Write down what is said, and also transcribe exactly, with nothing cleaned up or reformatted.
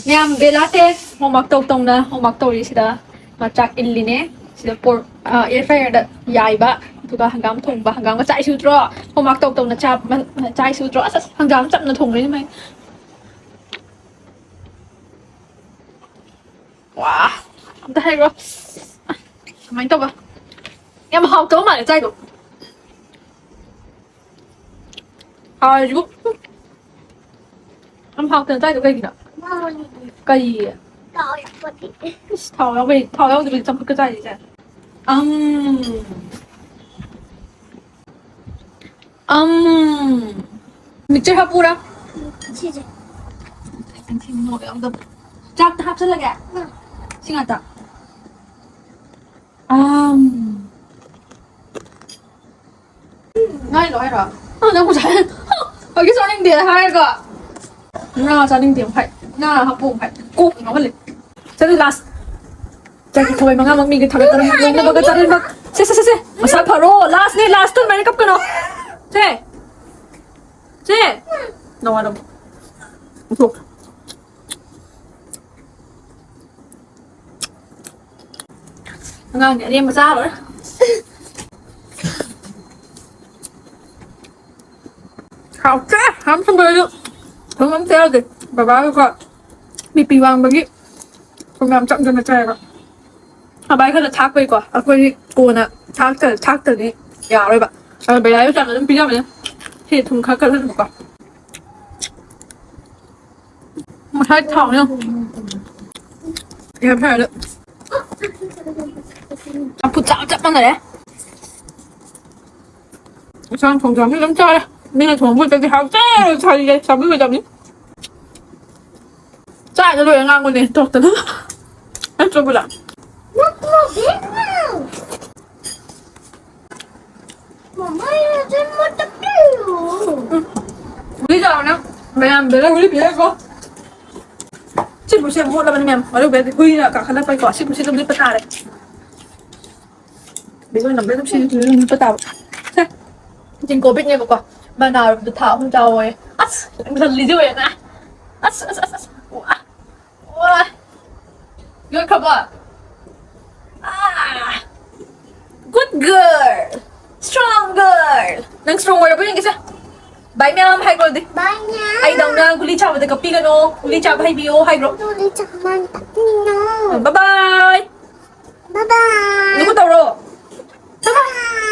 ꯃꯌꯥꯝ ꯕꯦꯂꯥꯁꯦ ꯍꯣꯝꯋꯥꯛ ꯇꯧ ꯇꯧꯅ ꯍꯣꯝꯋꯥꯛ ꯇꯧꯔꯤ ꯁꯤꯗ꯫ ꯃꯥ ꯆꯥꯛ ꯏꯜꯂꯤꯅꯦ꯫ ꯁꯤꯗ ꯄꯣꯔ ꯑꯦꯌꯔ ꯐ꯭ꯔꯥꯏꯌꯔꯗ ꯌꯥꯏꯕ, ꯑꯗꯨꯒ ꯍꯪꯒꯥꯝ ꯊꯣꯡꯕ꯫ ꯍꯪꯒꯥꯝꯒ ꯆꯥꯏꯁꯨ ꯎꯗ꯭ꯔꯣ? ꯍꯣꯝꯋꯥꯛ ꯇꯧ ꯇꯧꯅ ꯆꯥꯕ ꯆꯥꯏꯁꯨ ꯎꯗ꯭ꯔꯣ? ꯑꯁ ꯑꯁ, ꯍꯪꯒꯥꯝ ꯆꯝꯅ ꯊꯣꯡꯕꯅꯤ ꯃꯥꯏ꯫ ꯋꯥ, ꯑꯝꯇ ꯍꯥꯏꯔꯣ꯫ ꯀꯃꯥꯏꯅ ꯇꯧꯕ? ꯌꯥꯝ ꯍꯥꯎꯇꯕ ꯃꯥꯜꯂꯦ ꯆꯥꯏꯗꯣ꯫ ꯍꯥꯎꯔꯁꯤꯕꯨ꯫ ꯌꯥꯝ ꯍꯥꯎꯇꯅ ꯆꯥꯏꯗꯣ ꯀꯩꯒꯤꯅꯣ? ꯀꯔꯤ? ꯊꯥꯎ ꯌꯥꯎꯗꯕꯤ꯫ ꯏꯁ, ꯊꯥꯎ ꯌꯥꯎꯕꯩ-, ꯊꯥꯎ ꯌꯥꯎꯗꯕꯤ ꯆꯝꯐꯨꯠꯀ ꯆꯥꯏꯁꯦ? ꯑꯝ꯫ ꯑꯝ꯫ ꯃꯤꯛꯆꯔ ꯍꯥꯞꯄꯨꯔꯥ? ꯁꯤꯁꯦ꯫ ꯆꯥꯛꯇ ꯍꯥꯞꯆꯜꯂꯒꯦ? ꯁꯤ ꯉꯥꯛꯇ? ꯑꯝ꯫ ꯉꯥꯏ ꯂꯣꯏꯔꯣ? ꯑ, ꯅꯪ ꯉꯁꯥꯏ ꯍꯧꯖꯤꯛ ꯆꯥꯅꯤꯡꯗꯦ ꯍꯥꯏꯔꯒ꯫ ꯉꯥ ꯆꯥꯅꯤꯡꯗꯦ ꯑꯃꯨꯛ ꯍꯥꯏ꯫ ꯉꯥ ꯍꯥꯞꯄꯣ ꯑꯃꯨꯛ ꯍꯥꯏ꯫ ꯀꯣꯛ ꯉꯥꯎꯍꯜꯂꯦ꯫ ꯆꯠꯂꯨ ꯂꯥꯁ꯫ ꯆꯥꯛꯀꯤ ꯊꯋꯥꯏ ꯃꯉꯥꯃꯛ ꯃꯤꯒꯤ ꯊꯥꯒꯠꯇꯅ ꯂꯣꯏꯅꯃꯛꯀ ꯆꯥꯅꯤꯡꯕ꯫ ꯁꯦ, ꯁꯦ, ꯁꯦ, ꯁꯦ꯫ ꯃꯁꯥ ꯐꯔꯣ꯫ ꯂꯥꯁꯅꯦ, ꯂꯥꯁꯇ ꯑꯗꯨꯃꯥꯏꯅ ꯀꯞꯀꯅꯣ꯫ ꯁꯦ꯫ ꯁꯦ꯫ ꯅꯋꯥ ꯂꯧ꯫ ꯄꯨꯊꯣꯛ꯫ ꯑꯉꯥꯡꯗꯤ ꯑꯔꯦꯝꯕ ꯆꯥꯔꯣꯏ꯫ ꯍꯥꯎꯇꯦ꯫ ꯍꯥꯝ ꯊꯨꯝꯕꯗꯁꯨ ꯊꯨꯝ ꯑꯝꯇ ꯌꯥꯎꯗꯦ꯫ ꯕꯕꯥꯒꯤꯀꯣ ꯕꯤ ꯄꯤ ꯋꯥꯡꯕꯒꯤ ꯊꯨꯝ ꯌꯥꯝ ꯆꯝꯖꯅ ꯆꯥꯏꯌꯦꯕ꯫ ꯕꯕꯥꯒꯤ ꯈꯔ ꯊꯥꯛꯄꯩꯀꯣ꯫ ꯑꯩꯈꯣꯏꯗꯤ ꯀꯣꯟꯅ ꯊꯥꯛꯇ-, ꯊꯥꯛꯇ꯭ꯔꯗꯤ ꯌꯥꯔꯣꯏꯕ꯫ ꯑꯗꯣ ꯕꯦꯂꯥꯒꯤ ꯆꯥꯡ ꯑꯗꯨꯝ ꯄꯤꯖꯕꯅꯦ꯫ ꯁꯤ ꯊꯨꯝ ꯈꯔ ꯀꯜꯍꯟꯕꯀꯣ꯫ ꯉꯁꯥꯏ ꯊꯥꯎꯅꯦ꯫ ꯌꯥꯝ ꯐꯔꯦ꯫ ꯆꯝꯐꯨꯠ ꯆꯥꯕ ꯆꯞ ꯃꯥꯟꯅꯔꯦ꯫ ꯏꯟꯁꯥꯡ ꯊꯣꯡ ꯊꯣꯡꯁꯨ ꯑꯗꯨꯝ ꯆꯥꯔꯦ꯫ ꯃꯤꯅ ꯊꯣꯡꯕ ꯑꯣꯏꯔꯗꯤ ꯍꯥꯎꯇꯦ ꯁꯥꯔꯤꯁꯦ ꯆꯥꯕꯤꯔꯣꯏꯗꯕꯅꯤ꯫ ꯆꯥꯏꯗ ꯂꯣꯏꯔ ꯉꯥꯡꯕꯅꯦ ꯇꯣꯛꯇꯅ꯫ ꯅꯠꯇ꯭ꯔꯣ ꯕꯨꯂꯥ? ꯅꯠꯇ꯭ꯔꯣ ꯕꯦꯝꯃ? ꯃꯃꯥ, ꯌꯦꯔꯨꯝ ꯃꯇꯠ ꯄꯤꯔꯨ꯫ ꯎꯝ꯫ ꯒꯨꯂꯤ ꯆꯥꯎꯅ ꯃꯌꯥꯝꯗ ꯒꯨꯂꯤ ꯄꯤꯔꯦꯀꯣ꯫ ꯁꯤꯕꯨꯁꯦ ꯃꯣꯠꯂꯕꯅꯤ ꯃꯌꯥꯝ꯫ ꯃꯔꯨ ꯕꯦꯗꯤ ꯍꯨꯏꯅ ꯀꯥꯈꯠꯂꯛꯄꯩꯀꯣ꯫ ꯁꯤꯕꯨꯁꯦ ꯑꯗꯨꯝ ꯂꯤꯠꯄ ꯇꯥꯔꯦ꯫ ꯕꯦꯗꯤ ꯑꯣꯏꯅ ꯑꯗꯨꯝ ꯁꯤꯁꯨ ꯑꯗꯨꯝ ꯂꯤꯠꯄ ꯇꯥꯕ꯫ ꯁꯦ꯫ ꯖꯤꯡꯀꯣꯕꯤꯛꯅꯦꯕꯀꯣ꯫ ꯃꯅꯥꯔꯣꯝꯗ ꯊꯥ ꯑꯍꯨꯝ ꯆꯥꯎꯋꯦ꯫ ꯑꯁ! ꯂꯤꯖꯤ ꯑꯣꯏꯔꯦꯅ꯫ ꯑꯁ, ꯑꯁ, ꯑꯁ, ꯑꯁ꯫ ꯋꯥ! ꯌꯣꯠꯈ꯭ꯔꯕꯣ? ꯑꯥ! Good girl! Strong girl! ꯅꯪ strong ꯑꯣꯏꯔꯕꯣ ꯌꯦꯡꯒꯦꯁꯦ꯫ Bye ꯃꯌꯥꯝ ꯍꯥꯏꯈ꯭ꯔꯣ ꯑꯗꯨꯗꯤ꯫ Bye ꯃꯌꯥꯝ꯫ ꯑꯩꯗꯧꯅ ꯒꯨꯂꯤ ꯆꯥꯕꯗ ꯀꯞꯄꯤꯒꯅꯣ, ꯒꯨꯂꯤ ꯆꯥꯕ ꯍꯩꯕꯤꯌꯣ ꯍꯥꯏꯈ꯭ꯔꯣ꯫ ꯒꯨꯂꯤ ꯆꯥꯕ ꯀꯞꯄꯤꯅꯣ꯫ Bye bye! Bye bye! ꯅꯈꯨꯠ ꯇꯧꯔꯣ꯫ Bye bye!